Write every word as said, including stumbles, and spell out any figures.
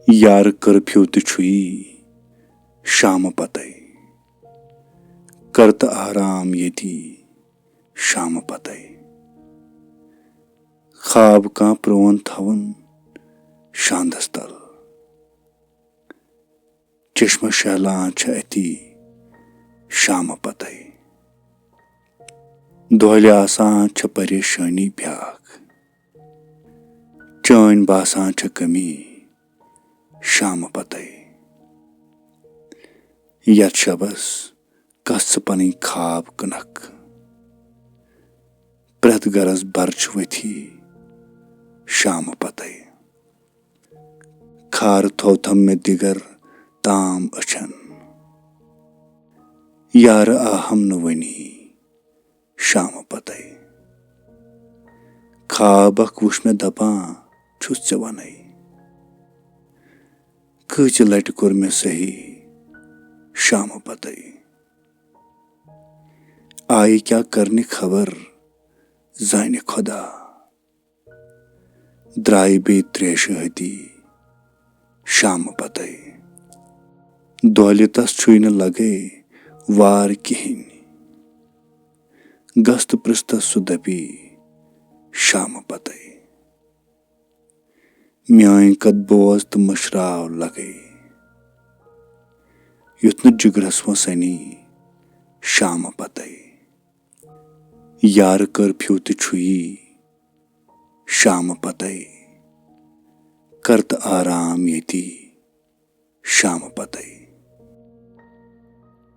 یارٕ کرفیو تہِ چھُیی شامہٕ پتے۔ کر تہٕ آرام ییٚتی شامہٕ پتے۔ خواب کانٛہہ پرٛون تھاوُن شاندس تل۔ چشمہٕ شہلان چھِ اتی شامہٕ پتے۔ دۄہلہِ آسان چھِ پریشٲنی بیاکھ۔ چٲنۍ باسان چھِ کمی شامہٕ پتے۔ یتھ شبس کس ژٕ پنٕنۍ خواب کٕنکھ۔ پرٛٮ۪تھ گرس برچھ ؤتھی شامہٕ پتے۔ خار تھوتھم مےٚ دِگر تام أچھن۔ یارٕ آہم نہٕ وۄنی شامہٕ پتے۔ خواب اکھ وُچھ مےٚ دپان چھُس ژےٚ ونے۔ کۭژِ لٹہِ کوٚر مےٚ صحیح شامہٕ پتے۔ آیہِ کیٛاہ کرنہِ خبر زانہِ خۄدا۔ درٛایہِ بیٚیہِ تریشہِ ہتی شامہٕ پتے۔ دۄہلہِ تس چھُے نہٕ لگے وار کِہیٖنۍ۔ گژھ تہٕ پرٛژھ تس سُہ دپی شامہٕ پتے۔ میٲنۍ کتھ بوز تہٕ مٔشراو لگے۔ یُتھ نہٕ جگرس وۄنۍ سنی شامہٕ پتے۔ یارٕ کرفیو تہِ چھُیی شامہٕ پتے۔ کر تہٕ آرام ییٚتی شامہٕ پتے۔